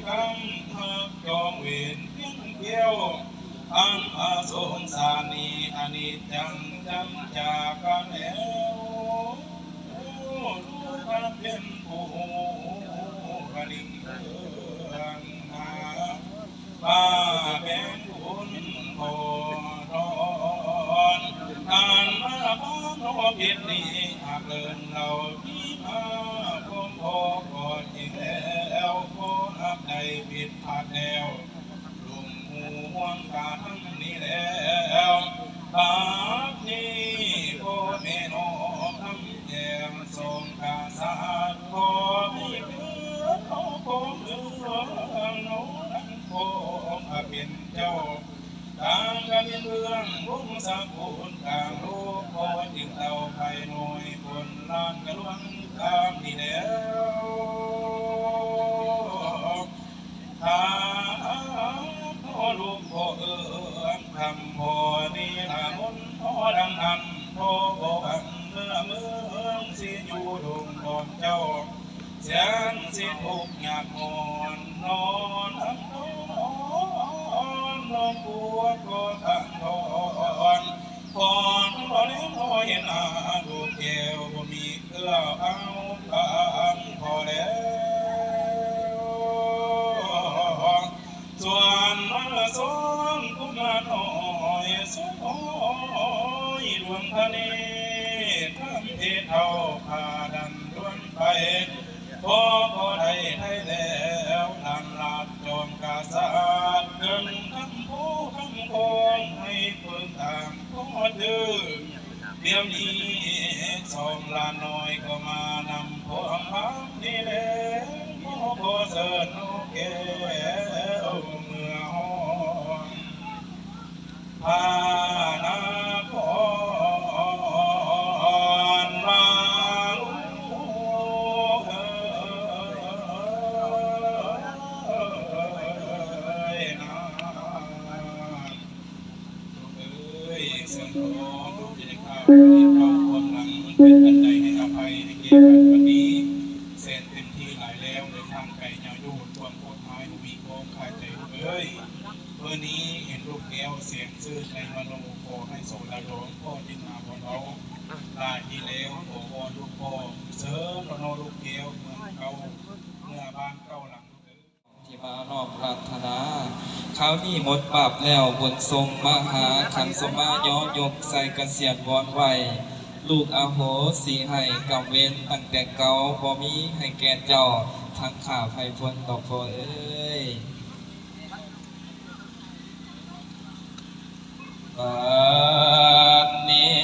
ກຳຮັກຈອງເວນພຽງແກ້ວ ອັນອະສົງສານນີ້ ອະນິດຈັງຈຳຈາກັນແລ້ວ ລູກເປັນຜູ້ກະດິ່ງເອີ່ນຫາ ມາແບ່ງບຸນຂໍທອນ ອັນມາພາໂນພິດນີ້ ຫາກເລີນເລົ່າມີມາຄວາມພໍກໍຈິງແລ້ວ ຂໍຮັບໄດ້ຜິດພາດແລ້ວ ລົງຫູຮ່ວມການນີ້ແລ້ວ ບາດນີ້ພໍ່ແມ່ນ້ອງຄຳແກ້ວ ສອງກະສັດ ຂໍໃຫ້ເກີດເອົາຄວາມເຫຼືອມລ້ອງນຳຂອງພະເປັນເຈົ້າ ກາງກະເປັນເບື້ອງວົງສະກຸນກາງໂລກ ຂໍຈຶ່ງເຕົ້າໄພນ້ອຍຄົນລ້ານກະລວງຕາມນີ້ແລ້ວ ຂ້າພໍ່ລູກພໍ່ເອີນຄຳ ພໍ່ນີລາມົນພໍ່ດັ່ງນັ້ນ ພໍ່ບໍ່ຫວັງເມື່ອເມືອງຊິຢູ່ດົງດອນເຈົ້າ ແສນຊິທຸກຍາກຮ້ອນ ນອນນຳນອນ ນ້ອງປົວກໍຕັ້ງທອນ ພອນບໍ່ແລມບໍ່ເຫັນອາ ລູກແກ້ວບໍ່ມີເຄືອເອົາປານພໍແລ້ວ ສ່ວນມາສອງກຸມານນ້ອຍ ສອງນ້ອຍດວງພະເນດ ຄຳເພເທົ້າພາດັນດວນໄປ ພໍ່ກໍໄດ້ໄທແລ້ວ ທ່ານລາດຈອມກະສັດ ເກີນຄຳພູຄຳຄອງໃຫ້ເພິ່ນຕາມພໍ່ຈື່ ດຽວນີ້ສອງຫຼານນ້ອຍກໍມານຳພວມພາມນີ້ແລ ຂໍຂໍເຊີນນ້ອງແກ້ວເມືອຮອດ ພະນະຄອນບາງຫຼວງເອີຍນາ. ເອີຍ ເຊີນພໍ່ລູກຈະໄດ້ກ່າວໃຫ້ເຈົ້າຄວາມຫຼັງ ເປັນອັນໃດໃຫ້ອະໄພໃຫ້ແກ່ກັນວັນນີ້ ແສນເຕັມທີ່ຫຼາຍແລ້ວ ເດີນທາງໄກຍາວໂຍດ ຄວາມໂຄດຮ້າຍບໍ່ມີຂອງຄາໃຈລູກເອີຍ ມື້ນີ້ເຫັນລູກແກ້ວແສນຊື່ນໃນມະໂນ ຂໍໃຫ້ໂສດາດອງພໍ່ຈິນນາບ່ອນເວົ້າ ຫຼາຍປີແລ້ວ ຂໍວອນລູກພໍ່ ເຊີນລະນໍລູກແກ້ວເມືອງເກົ່າ ເມືອບ້ານເກົ່າຫຼັງລູກເອີຍ. ທີ່ມານ້ອມປາດຖະໜາ ຄາວນີ້ໝົດບາບແລ້ວ ບຸນສົ່ງມາຫາ ຂັນສົມມາຍ້ອນຍົກໃສ່ກະສຽນວອນໄຫວ້ ລູກອະໂຫສິໃຫ້ກຳເວນຕັ້ງແຕ່ເກົ່າ ບໍ່ມີໃຫ້ແກ່ເຈົ້າ ທັງຂ້າໄພພົ້ນດອກພໍ່ເອີຍ. ບາດນີ້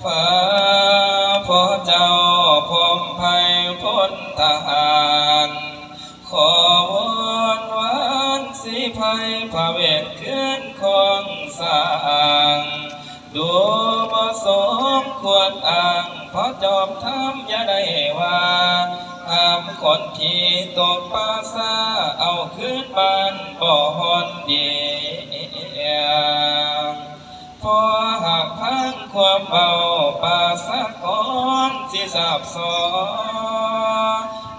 ພະພໍ່ເຈົ້າພົມໄພພົນທະຫານ ຂໍວອນວານສີໄພພະເວດເຄື່ອນຄອງສ້າງ ດູບໍ່ສົມຄວນອ້າງ ພໍ່ຈອມທຳຢ່າໄດ້ວ່າ ຫ້າມຄົນທີ່ຕົກປ່າຊ້າ ເອົາຄືນບ້ານບໍ່ຮອດດຽວ ພໍຫາກຟັງຄວາມເວົ້າປະຊາກອນຊິສາບສໍ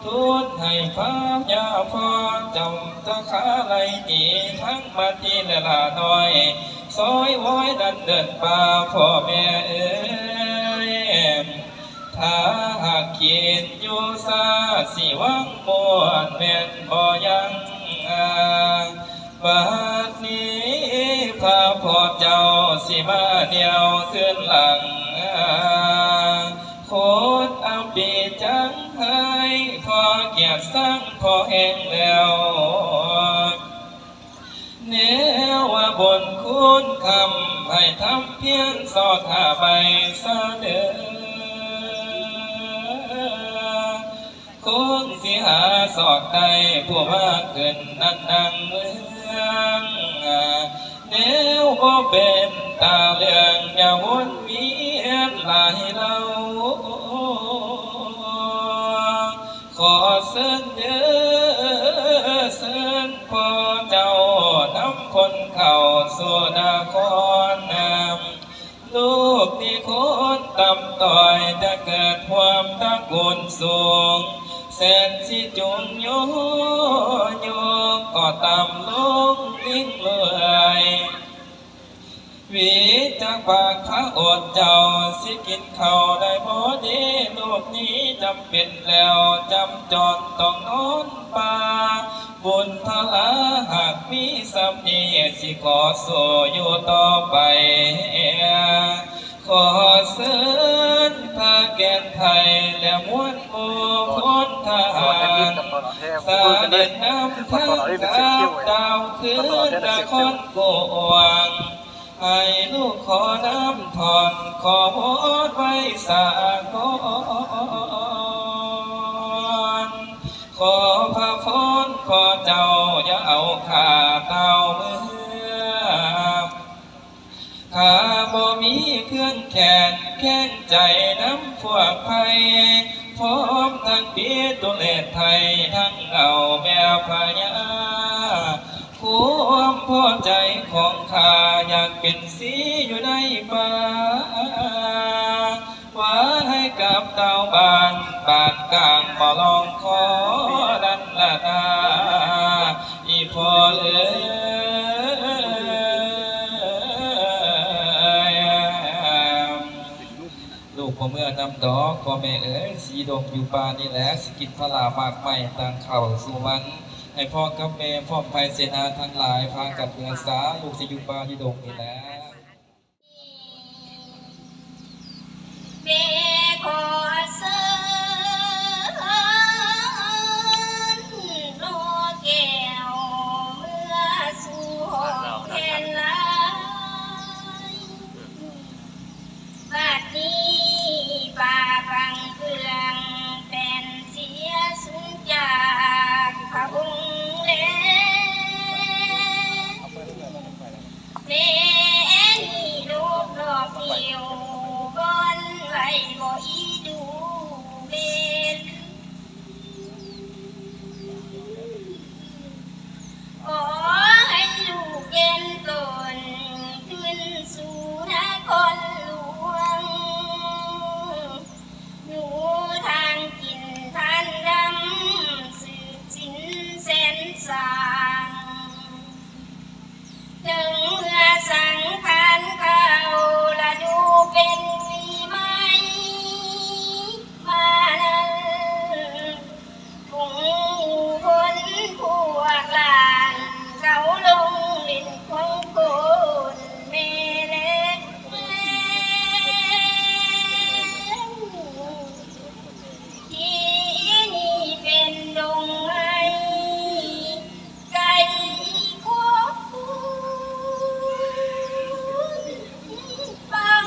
ທູດໃຫ້ພະຍາພໍ່ຈອມຕະຄາໄລ່ໜີ ທັງມາຕີແລະຫຼານ້ອຍ ຊອຍວອຍດັນເດີນປ່າພໍ່ແມ່ເອີຍ ຖ້າຫາກຄິດຢູ່ຊ້າ ຊິຫວັງມ່ວນແມ່ນບໍ່ຍັງ ບາດນີ້ພະພໍ່ເຈົ້າຊິມານຽວຄືນຫຼັງ ໂຄດອຳປີຈັງໄຫ້ ພໍກຽດຊັງພໍແຮງແລ້ວ ແນວວ່າບຸນຄູນຄຳ ໃຫ້ທຳພຽນຊອກຫາໃໝ່ຊະເດີ ຄົງຊິຫາຊອກໄດ້ ຜູ້ວ່າຂຶ້ນນັ້ນນັ່ງເມືອງ ແນວບໍ່ເປັນຕາເລື່ອງ ຢ່າວົນວຽນຫຼາຍເລົ່າ ຂໍເຊີນເດີ ເຊີນພໍ່ເຈົ້ານຳພົນເຂົ້າສູ່ນະຄອນ ລູກນີ້ຄົນຕ ຕ່ອຍຈະເກີດຮ່ວມຕະກຸນສູງ ແສນຊິຈຸງໂຍໂຍ ກໍຕ່ຳລົງລິງເລື້ອຍ. ຫວີຈາກປາກພະອົດເຈົ້າ ຊິກິນເຂົ້າໄດ້ບໍ່ເດ? ລູກນີ້ຈຳເປັນແລ້ວ ຈຳຈອນຕ້ອງນອນປ່າ. ບຸນພາລາຫາກມີສ່ຳນີ້ ຊິຂໍສູ້ຢູ່ຕໍ່ໄປ. ຂໍເຊີນພາແກ່ນໄພ ແລະ ມວນໝູ່ພົນທະຫານ ສະເດັດນຳທາງກັບດາວຄືນນະຄອນກວງ ໃຫ້ລູກຂໍນຳທ່ອນ ຂໍວອນໄວ້ສາກ່ອນ. ຂໍພະພອນພໍ່ເຈົ້າ ຢ່າເອົາຂ້າຕ່າວເມືອ. ຂ້າບໍ່ມີເຄືອງແຂນແຂງໃຈນຳພວກໄພ ພ້ອມທັງປິຕຸເລດໄທ ທັງເອົາແມ່ພະຍາ ຄວາມພໍໃຈຂອງຂ້າ ຢາກເປັນສີຢູ່ໃນປ່າ ວ່າໃຫ້ກັບຊາວບ້ານ ບ້ານກາງບໍ່ລອງຂໍລັນລະນາ ອີ່ພໍ່ເອີຍ. ລູກບໍ່ເມືອນຳດອກ ພໍ່ແມ່ເອີຍ ສີດົງຢູ່ປ່ານີ້ແຫຼະ ຊິກິນພາລາໝາກໄມ້ ຕັ້ງເຂົ້າສູ່ວັນ ໃຫ້ພໍ່ກັບແມ່ພ້ອມໄພເສນາທັງຫຼາຍ ພາກັນເມືອສາ ລູກຊິຢູ່ປ່າຢູ່ດົງນີ້ແຫຼະ. ແມ່ຂໍເຊີນໜໍ່ແກ້ວເມືອສູ່ຫ້ອງແຄນລາຍ ບາດນີ້ປ້າຟັງເຄື່ອງແປນເສຍສູງຈາກພະອົງແລ. ແມ່ນີ້ລູກນອກຫິວ ບ່ອນໄວ້ບໍ່ອີດູເມນ ຂໍໃຫ້ລູກເຢັນຕົນ ຂຶ້ນສູ່ນະຄອນຫຼວງ ຢູ່ທາງກິນທານດຳ ສືບສິນແສນສາງ. ເຖິງເມື່ອສັງຂານເກົ່າ ລະດູເປັນປີໃໝ່ມານັ້ນ ຝູງໝູ່ຄົນພວກຫຼານ ເຂົາລົງຫຼິ້ນຂອງຄົນແມ່ແລງ. ທີ່ນີ້ເປັນດົງໄມ້ ໄກ່ຄົນເຝົ້າ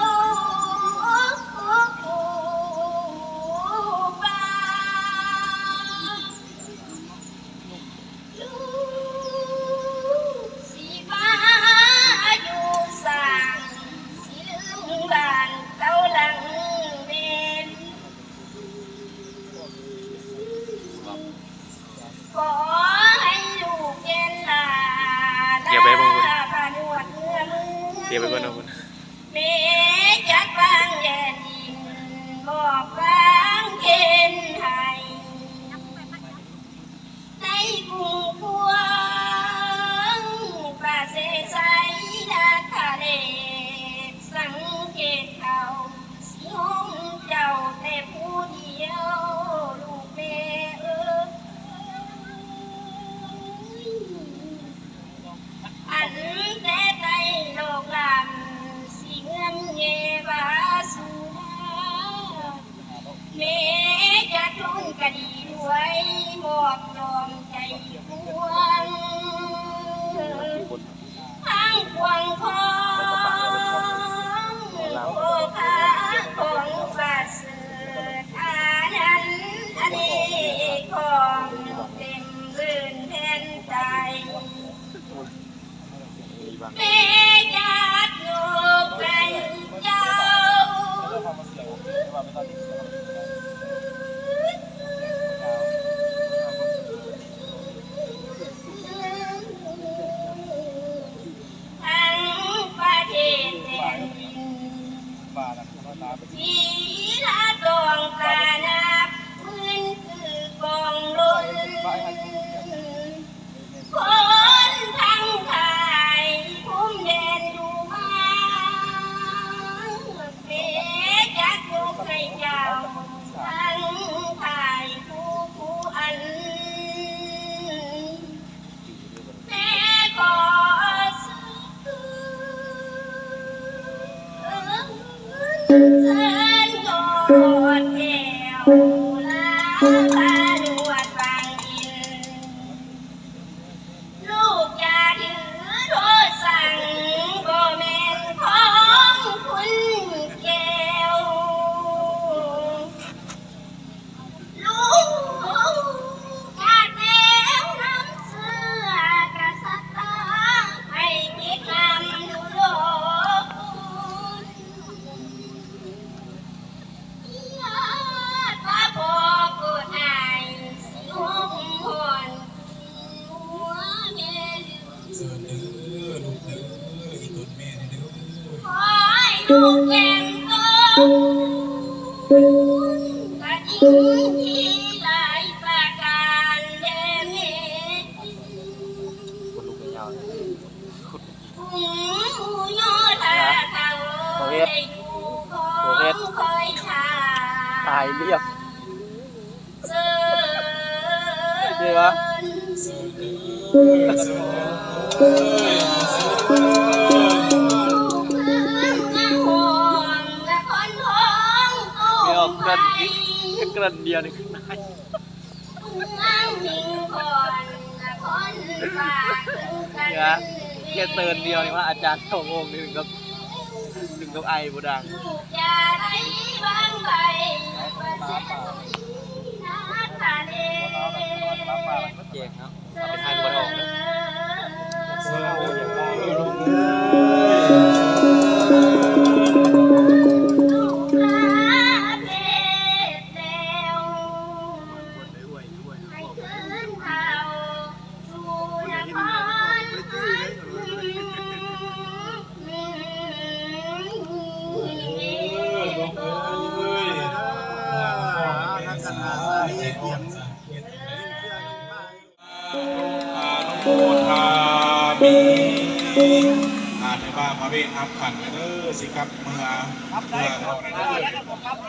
ປ່າ ລູກຊິມາຢູ່ສ້າງ ຊິລືມບ້ານເກົ່າຫຼັງແມ່ນ ຂໍໃຫ້ລູກແກ່ນລາ ດຽວໄປເບິ່ງ ລາພະນວດເມືອເມືອງ ດຽວໄປເບິ່ງເອົາພຸ້ນ ແມ່ຈັກວາງແດນດິນ ມອບວາງເຂດໃຫ້ ໃນກຸງກວາງ ປາເສໄຊ ນາຄະເລດ ສັງເກດເຂົາ ຊິໂຮມເຈົ້າແຕ່ຜູ້ດຽວ ລູກແມ່ເອີຍ. ອັນແຕ່ໃຕ້ໂລກລ້ຳ ຊິເງືອນແຍ່ວ່າສູນ ແມ່ຈະທູນກະດີດ້ວຍ ມອບນ້ອມໃຈກວ້າງ ທັງກວ້າງຂອງໂອຄາຂອງປະເສີດ ອານັນອະເນກຂອງ ເຕັມພື້ນແຜ່ນໄຕ. ແມ່ຈັດໂລກໃຫ້ເຈົ້າ ທັງປ ພານວດບາງອິນ ລູກຢ່າຖືໂທດສັງ ບໍ່ແມ່ນຂອງຄຸນແກ້ວ. ລູກຈາກແນວນຳເຊື້ອກະສັດຕາ ໃຫ້ຕິດນຳຢູ່ໂລກພຸດ ຍາດວ່າພໍ່ໂກດອາຍ ຊິຫົງຫອນຫົວແມ່ລືມ. ເຊີນເດີລູກເດີ ອີ່ຕົນແມ່ນີ້ເດີ ຂໍໃຫ້ລູກແກ່ງຕົນ ກະຈິງທີ່ຫຼາຍປະການແດ່ແມ່. ຄົນລຸກຍາວໆ ກຸມອຸໂຍທາເຂົາ ໂອເຄ ໄດ້ຄູ່ຄອງ ໂອເຄ ຄອຍທ່າ ຕາຍລຽບ. ເດີວະ ດຽວກັນ ກັນດຽວນີ້ຄືນາຍ ເນຍ ແຄ່ເຕີນດຽວນີ້ວ່າອາຈານສອງອົງນີ້ເຖິງກັບ ເຖິງກັບໄອບໍ່ດັງ. ແຈກເນາະ ເອົາໄປໃຫ້ບໍ່ໄດ້ອອກເດີ. ອະນຸໂມທາມິ ອາ ຖືວ່າພະເວດຮັບຂັນເດີ ຊິກັບເມືອ ເມືອເຮົານັ້ນເດີ.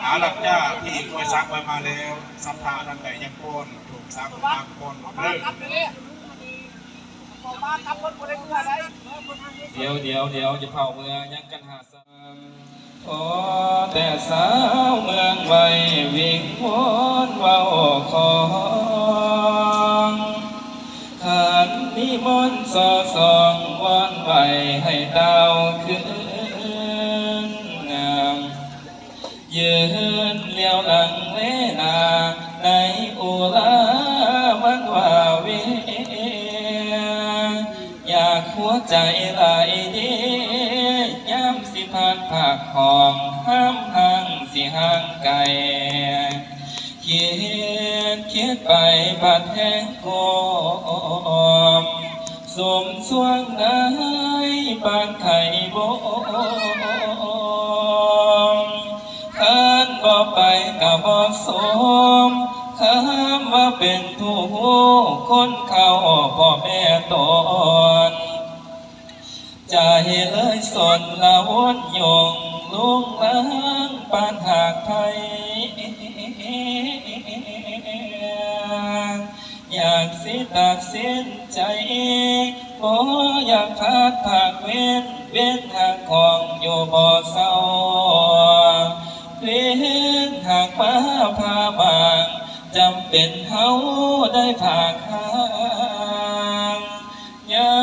ອາ ຫຼັງຈາກທີ່ກວຍສັກໄວ້ມາແລ້ວ ສັດທາທ່ານໃດຍັງປ້ອນຖົງສັກ ມາປ້ອນເດີ. ດຽວ ດຽວ ດຽວ ຢ່າເຝົ້າເມືອ ຍັງກັນຫາ ຂໍແຕ່ຊາວເມືອງໄວ ວິງວອນເວົ້າຂໍ ຂັນນິມົນສໍ່ສອງ ວອນໄຫວ້ໃຫ້ຕ່າວຄືນ ຢືນຫຼຽວຫຼັງເວນາ ໃນອຸລາມັນວ່າເວ ຢາກຫົວໃຈຫຼາຍເດ ຍາມຊິຜ່ານພາກຫ້ອງ ຫ້າມຫ່າງຊິຫ່າງໄກ ຄິດຄິດໄປບາດແຮງກວມ ສົມຊ່ວງໃດປານໄຂ່ບົມ ຄັນບໍ່ໄປກະບໍ່ສົມ ຄຳວ່າເປັນຜູ້ຮູ້ຄົນເຂົ້າພໍ່ແມ່ຕົນ ໃຈເລີຍສົນລະວົນຍົງລຸງລາງປານຫາກໄຜ ຢາກຊິຕັດສິນໃຈ ບໍ່ຢາກພາດພາກເວັນ ເວັນຫາກຂອງຢູ່ບໍ່ເຊົາ ເວັນຫາກມາພາບາງ ຈຳເປັນເຮົາໄດ້ພາກຫ່າງ ຍາ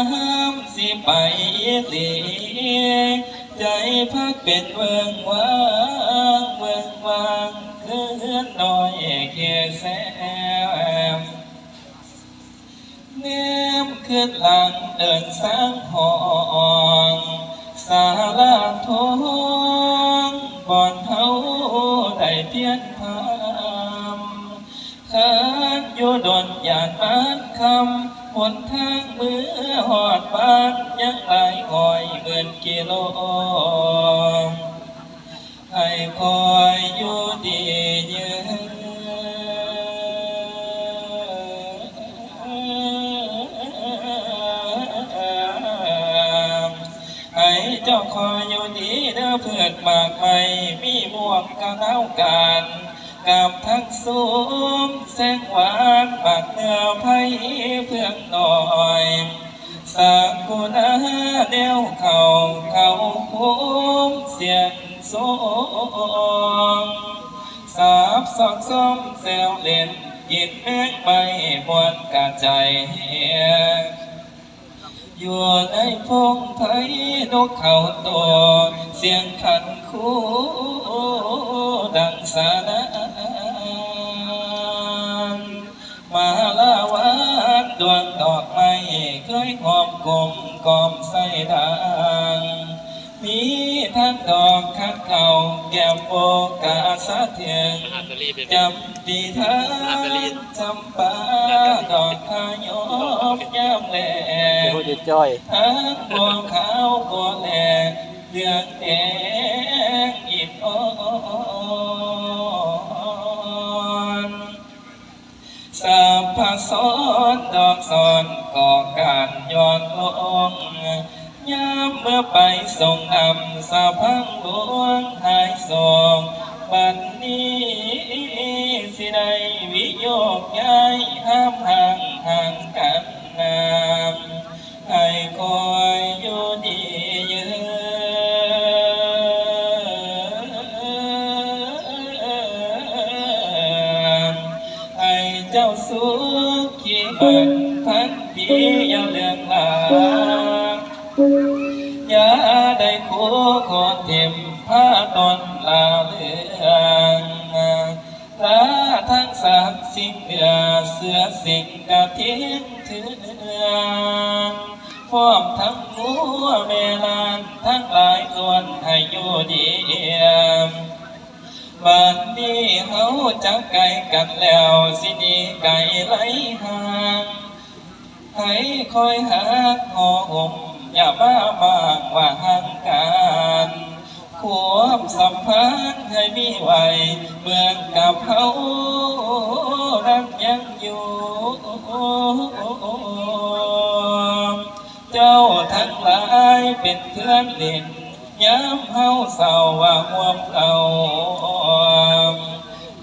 ມຊິໄປອີ່ຫຼີ ໃຈພັກເປັນເວິ້ງວ່າງ ເວິ້ງວ່າງ ຄືເຮືອນນ້ອຍເຄແຊມ ແນມຄືນຫຼັງເອີ້ນສາງຫ້ອງ ສາລາທອງ ບ່ອນເຮົາໄດ້ພຽນພາມ ຄັນຢູ່ດົນຢ້ານມານຄ່ຳ ຫົນທາງເມືອຮອດບ້ານ ຍັງຫຼາຍຮ້ອຍໝື່ນກິໂລ ໃຫ້ຄອຍຢູ່ດີຍືນ ໃຫ້ເຈົ້າຄອຍຢູ່ດີເດີ ພືດໝາກໄມ້ມີມ່ວງກະເນົາການ ກັບທັງຊຸມແສງຫວານ ໝາກເນື້ອໄຜ່ເຟືອງນ້ອຍ ສາກຸນາແນວເຂົ້າ ເຂົ້າໂຮມສຽງສອງ ສ ກັບຊອກຊົມແຊວຫຼິ້ນ ກິນແມງໄມ້ມ່ວນກະໃຈແຮງ ຢູ່ໃນພົງໄພນົກເຂົາໂຕ ສຽງຂັນຄູດັງສະໜານ ມາລາວານດວງດອກໄມ້ ເຄີຍຫອມກົມກອມໃສ່ດັງ ມີທັງດອກຂັດເກົາ ແກ້ມໂບກາສະເຖິງ ຈຳປີທານຈຳປາ ດອກຂະຫຍອບຍາມແລງ ທັງບົວຂາວບົວແລ ເຫຼືອງແດງອິດອ່ອນ ສາພະສອນດອກສອນກໍການຍ້ອນລົງ ຍາມເມື່ອໄປສົ່ງນຳສະພັງຫຼວງຫາຍສອງ ບັດນີ້ຊິໄດ້ວິໂຍກຍ້າຍ ຫ້າມຫ່າງຫ່າງກັນນານ ໃຫ້ຄອຍຢູ່ດີຍືນ ໃຫ້ເຈົ້າສຸຂີມັນພັນປີຢ່າເລື່ອງລາ ຢ່າໄດ້ຄູ່ຂໍຖິ້ມພາຕົນລາເລື່ອງ ລາທັງສັດສິ່ງເຫຼືອ ເສືອສິງກະທິງເຖື່ອນ ພ້ອມທັງງົວແມ່ລ້ານທັງຫຼາຍລ້ວນໃຫ້ຢູ່ດີ ບັດນີ້ເຮົາຈະໄກກັນແລ້ວ ຊິໜີໄກໄລຫ່າງ ໃຫ້ຄອຍຮັກຫໍ່ຫົ່ມ ຢ່າມາມ້າງວ່າຫ່າງກັນ ຄວາມສຳພັນໃຫ້ມີໄວ້ ເໝືອນກັບເຮົານັ້ນຍັງຢູ່ ເຈົ້າທັງຫຼາຍເປັນເພື່ອນຫຼິ້ນ ຍາມເຮົາເສົ້າວ່າຮ່ວມເກົ່າ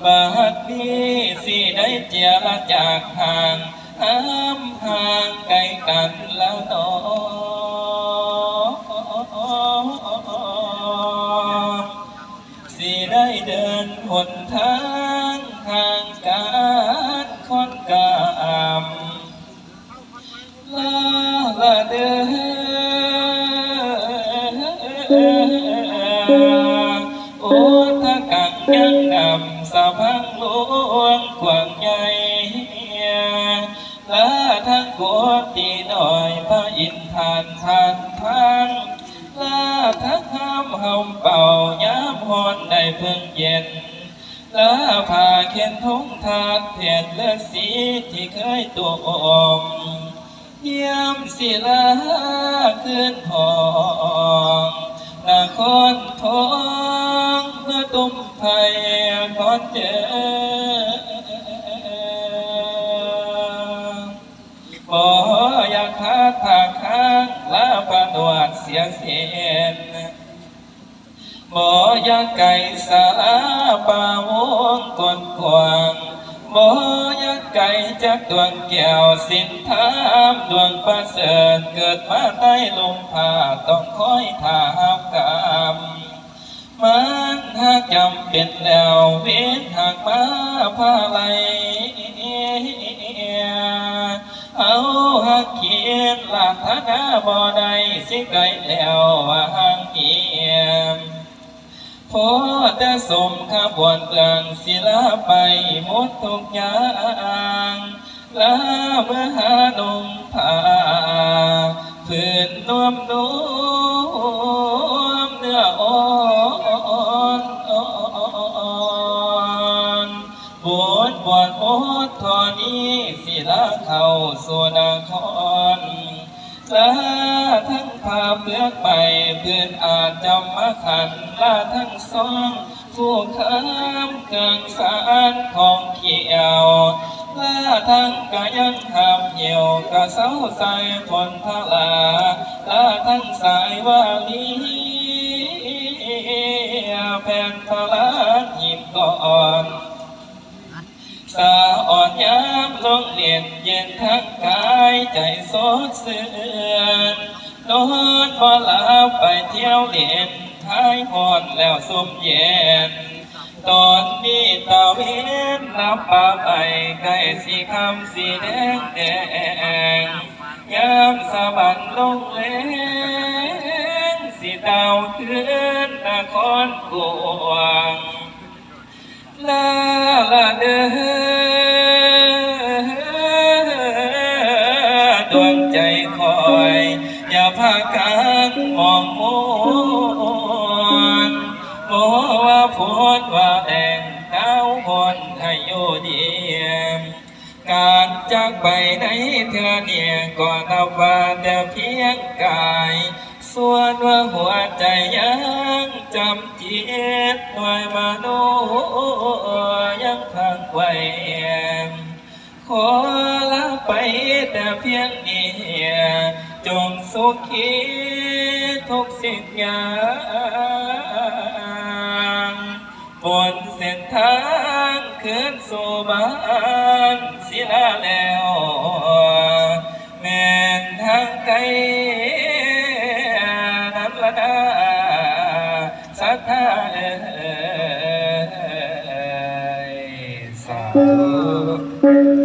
ບັດນີ້ຊິໄດ້ເຈລະຈາກຫ່າງ ຫ້າມຫ່າງໄກກັນລະໜໍ ຊິໄດ້ເດີນຫົນທາງຫ່າງກັນຂ້ອນຂ້າມ ລາລະເດີ ໂອທະກັງຍັງນຳສະພັງຫຼວງກວ້າງໃຫຍ່ ລາທັງໂກດຕີນ້ອຍພະອິນທານທານທານ ລາທັງຫ້າມຫ່ອມເປົ່າຍາມຮ້ອນໄດ້ເພິ່ງເຢັນ ລາຜ້າເຂັນທົງທາດແຜ່ນລະສີທີ່ເຄີຍຕົວອອມ ຢ້ຽມສິລາຄືນຫ້ອງ ນະຄອນທອງເມືອຕຸ້ມໄພຄອນເຈີ ບໍ່ຢາກພາດພາກຫ່າງລາພະນວດເສຍສິ້ນ ບໍ່ຢາກໄກສາລາປ່າວົງກວ້າງ ບໍ່ຢາກໄກຈາກດວງແກ້ວສິນທາມດວງປະເສີດ ເກີດມາໃຕ້ລົມຟ້າຕ້ອງຄອຍຖ້າຮັບກຳ ມັນຫາກຈຳເປັນແລ້ວ ເວນຫາກມາພາໄລ່ ເຮົາຫາກຄິດລາດຖະນາບໍ່ໄດ້ ຊິໄກແລ້ວວ່າຫ່າງຮຽມ ພໍແຕ່ສົມຂະບວນເບື້ອງສິລາໄປໝົດທຸກຢ່າງ ລາເມືອຫານຸ່ງຜ້າ ຜືນນວມນຸ່ມເນື້ອອ່ອນ ບຸນບວນໝົດທໍ່ນີ້ ສິລາເຂົ້າສູ່ນະຄອນ ລາທັງຜ້າເປືອກໄມ້ ຜືນອາດຈຳມະຂັນ ລາທັງຊອງ ຜູ້ຄຳເຄື່ອງສານຂອງຂຽວ ລາທັງກະຍັງຫາບຫິ້ວ ກະເຊົາໃສ່ພົນທະລາ ລາທັງສາຍວາລີ ແຜ່ນພະລານຫີບກ່ອນ ສາອ່ອນຍາມລົງຫຼິ້ນ ເຢັນທັງກາຍໃຈສົດຊື່ນ ນອນບໍ່ຫຼັບໄປທ່ຽວຫຼິ້ນ ຫາຍຮ້ອນແລ້ວຊຸ່ມເຢັນ ຕອນນີ້ຕາເວັນລັບປາໄປ ໃກ້ຊິຄ່ຳຊິແດງແດງ ຍາມສະຫວັນລົງແລງ ຊິຕ່າວຄືນນະຄອນກວາງ. ລາລາເດີ ດວງໃຈຂ້ອຍ ຢ່າພາກັນໝອງມົນ ບໍ່ວ່າຝົນວ່າແລ້ງ ໜາວຮ້ອນໃຫ້ຢູ່ດີ. ການຈາກໄປໃນເທື່ອນີ້ ກໍນັບວ່າແຕ່ພຽງກາຍ ສ່ວນວ່າຫົວໃຈຍັງຈຳຈິດ ດ້ວຍມະໂນຍັງຝັງໄວ້. ຂໍລາໄປແຕ່ພຽງນີ້ ຈົ່ງສຸຂີທຸກສິ່ງຢ່າງ ບົນເສັ້ນທາງຄືນສູ່ບ້ານສິລາແລ້ວ ແມ່ນທາງໄກນັ້ນລະນາ ສັດທາເອີຍ ສາທຸ.